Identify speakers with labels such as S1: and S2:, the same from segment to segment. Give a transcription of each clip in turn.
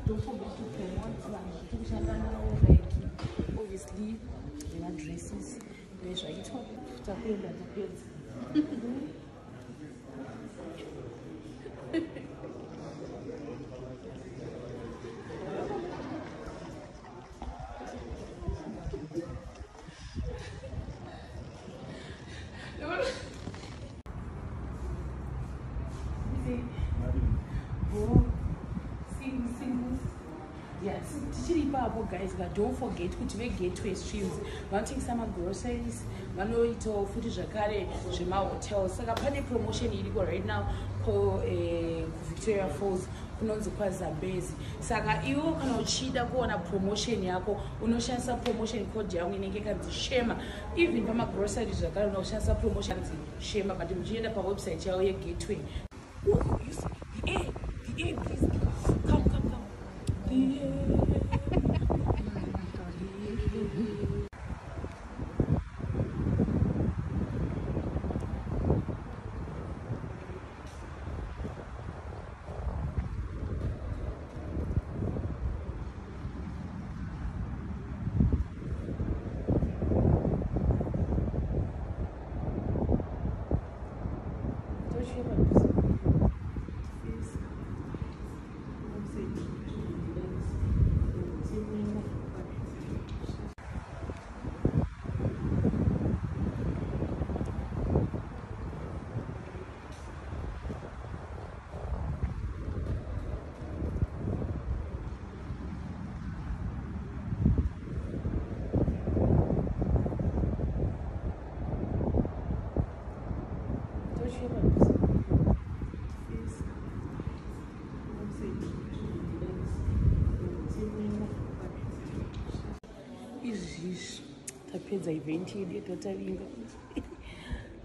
S1: Don't forget to promote vanhu vatiri kushanda navo, like obviously vemadresses nezvaitwa. Takuenda, tapedza. Yes, tichiri ipapo guys, but don't forget kuti veGateway Streams vanotengesa magroceries, vanoitawo futi zvakare zvemahotel. Saka pane promotion iriko right now kuVictoria Falls, kunonzi kwaZambezi. Saka iwo kana uchida kuona promotion yako, unoshandisa promotion code yangu inenge ikanzi Shema. Even pamagroceries zvakare unoshandisa promotion kanzi Shema, but muchienda pawebsite yavo yeGateway. Oh, you see, the air, the air, please. Come, come, come. The air. Izvizvi tapedza event yedu yatatavinga.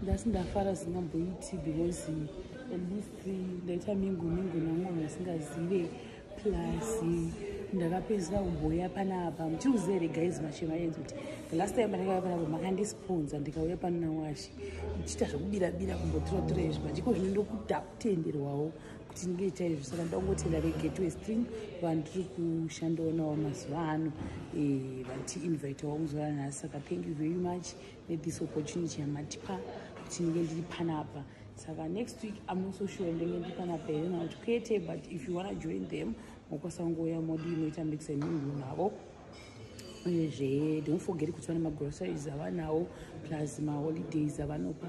S1: Ndasi ndafara zingamboiti, because at least ndaita mingle mingle namwe vasingazive, plus ndakapedzisira kumboya panapa. Muchiri kuziva here guys, machema enzi, kuti the last time pandakauya panapa makandisponsa, ndikauya pano naWashi ndichiita zvekubira-bira, kumbotora-tora izvi, but iko zvino ndokuda kutenderwawo kuti ndinge izvi. Saka ndangotenda veGateway Stream vandiri kushandawo navo mazuva ano, vatiinvitawo muzuva ranhasi. Saka thank you very much nethis opportunity yamatipa kuti ndinge ndiri panapa. Saka next week I'm not so sure ndinge ndiri panapa here kana kuti kwete, but if you wanna join them, mokwanisa kungouya modi inoita mix and mingle navo. Uyezve don't forget kuti vane magroceries avanawo, plus maholidays avanopa,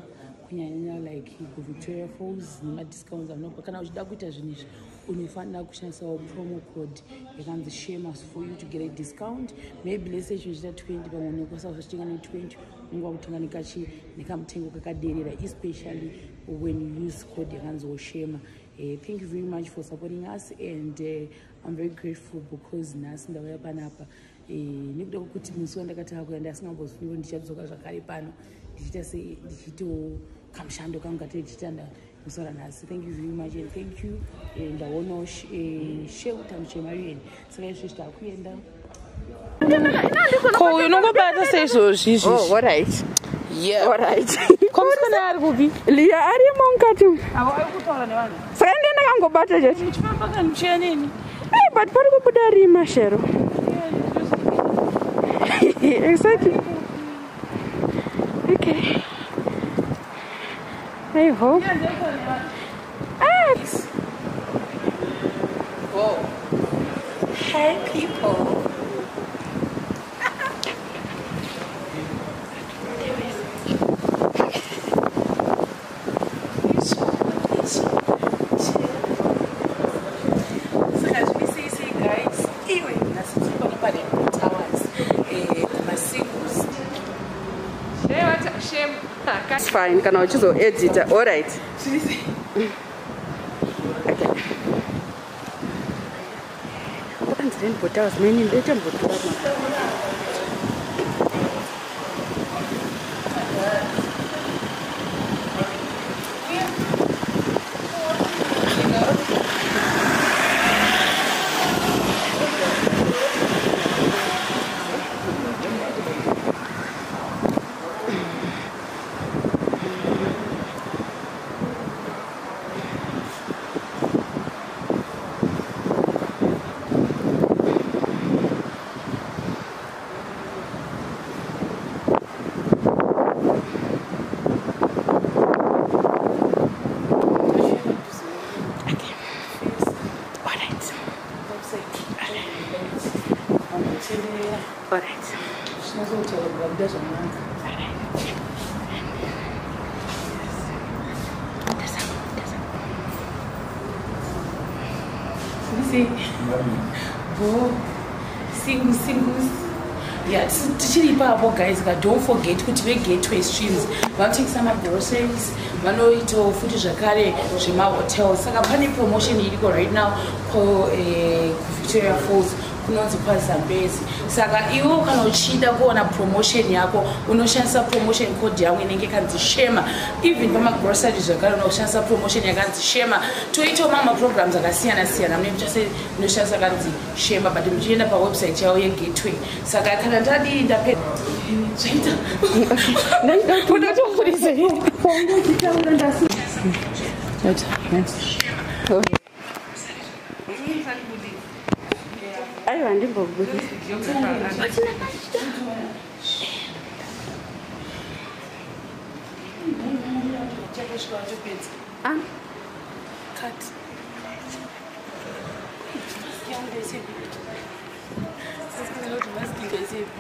S1: kunyanyanya like kuVictoria Falls, nemadiscounts avanopa. Kana uchida kuita zvinhu izvi, unofanira kushandisawo promo code yakanzi Shemas for you to get a discount. Maybe let's say chinhu chita 20, pamwe unokwanisa kuzachitenga ne20, unenge wakutenga nekachi nekamutengo kakaderera, especially when you use code yakanziwo Shema. Thank you very much for supporting us and I'm very grateful because nhasi ndauya panapa, nekuda kwekuti musi wandakatanga kuya ndasingambozivi kuti ndichadzoka zvakare pano ndichiita se ndichiitawo kamushando kangu katiri tichitanda musi waranhasi. Thank you very much and thank you. Ndaonawo shelter muchemarian. Saka izvezvi takuenda.
S2: Ko uyu unongobata seizvozvi izvizvi?
S3: Oh, alright.
S2: Yeah.
S3: Alright.
S2: Ko musikana ari kupi?
S3: Liya arimo mukati.
S2: Avo ari kutaura nevanhu.
S3: Saka ndiye ndakangobata chete.
S2: Muchifamba kani muchiya neni?
S3: Hey, but pari kubuda rima, Shero. Exactly. Okay. I hope. Ah,
S2: Go. Hey people. Saka zviri sei sei guys? Iwe, nhasi tiri pano paRainbow Towers, kumasingles.
S3: It's fine kana uchizoedita. Alright.
S2: Zviri sei?
S3: Okay. Pakanzi Rainbow Towers, maini ndetembotora ma.
S1: Tenderera.
S3: Alright.
S1: Zvinozotaura kuvabuda zvakanaka. Alright. Bo. Single, singles. Yeah, tichiri ipapo guys ka, don't forget kuti veGateway Streams vanotengesa magroceries, vanoitawo futi zvakare zvemahotel. Saka pane promotion iriko right now kuVictoria Falls, kunonzi kwaZambezi. Saka iwo kana uchida kuona promotion yako, unoshandisa promotion code yangu inenge ikanzi SHEMA. Even pamagrocery zvakare unoshandisa promotion yakanzi SHEMA. Toitawo mamwe maprograms akasiyana siyana, munoshandisa kanzi SHEMA, but muchienda pawebsite yavo yeGateway. Saka kana ndadii, ndape zvaita unotoburisa.
S3: Uchitaura ndasi.
S1: Right.
S3: Aiwa, ndimbobudisa.
S1: Chakasvika watopedza.
S3: Ah.
S1: Cut. Maski yangu ndaisepi? Sasikuziva kuti maski ndaisepi.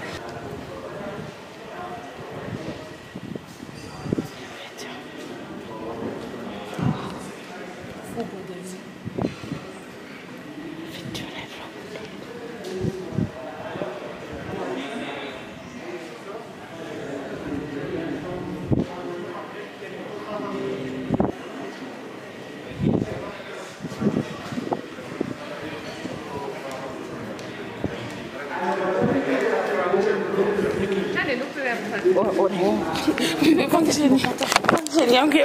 S1: Full borders.
S3: Victoria.
S1: Function yangu.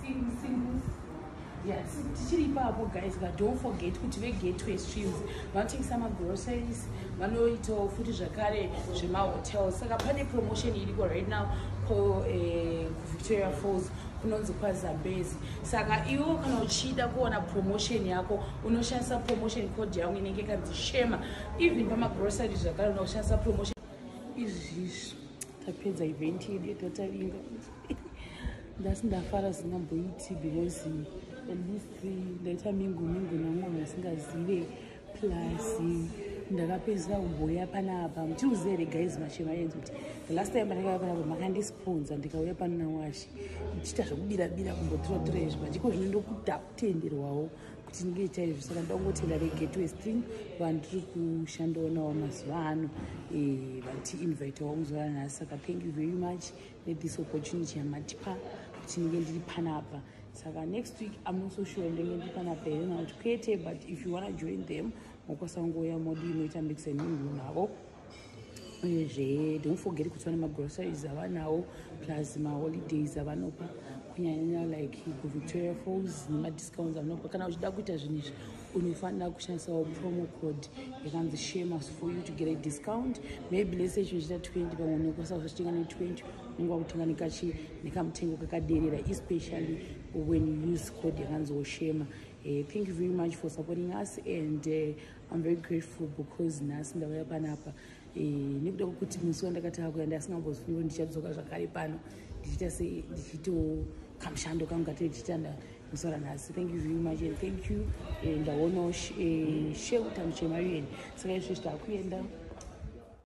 S1: Single, singles. Yes, tichiri ipapo guys ka, don't forget kuti veGateway Streams vanotengesa magroceries, vanoitawo futi zvakare zvemahotel. Saka pane promotion iriko right now kuVictoria Falls, kunonzi kwaZambezi. Saka iwo kana uchida kuona promotion yako, unoshandisa promotion code yangu inenge ikanzi SHEMA. Even pamagrocery zvakare unoshandisa promotion. Izvizvi tapedza event yedu yatatavinga. Ndasi ndafara zingamboiti because at least ndaita mingle mingle namwe vasingazive, plus ndakapedzisa kumboya panapa. Muchiuziva here guys, mashemaenzi, kuti the last time pandakauya panapa makandisponsa, ndikauya pano naWashe ndichiita zvekubira-bira, kumbotora-tora izvi, but iko zvino ndokuda kutenderwawo kuti ndinge chaizvo. Saka ndangotenda veGateway Stream vandiri kushandawo navo mazuva ano, vatiinvitawo muzuva ranhasi. Saka thank you very much nethis opportunity yamatipa kuti ndinge ndiri panapa. Saka next week I'm not so sure ndinge ndiri panapa here na kuti kwete, but if you wanna join them, mokwanisa kungouya modi inoita mix and mingle navo. Uyezve don't forget kuti vane magroceries avanawo, plus maholidays avanopa, kunyanyanya like kuVictoria Falls, nemadiscounts avanopa. Kana uchida kuita zvinhu izvi, unofanira kushandisawo promo code yakanzi SHEMAS for you to get a discount. Maybe let's say chinhu chita 20, pamwe unokwanisa kuchitenga ne20, unenge wakutenga nekachi nekamutengo kakaderera, especially when you use code yakanziwo SHEMA. Thank you very much for supporting us and I'm very grateful because nhasi ndauya panapa nekuda kwekuti musi wandakatanga kuya ndasingambozivi kuti ndichadzoka zvakare pano ndichiita se ndichiitawo kamushando kangu katiri tichitanda musi waranhasi. Thank you very much and thank you. Ndaonawo Shelter Muchemarian. Saka izvezvi takuenda.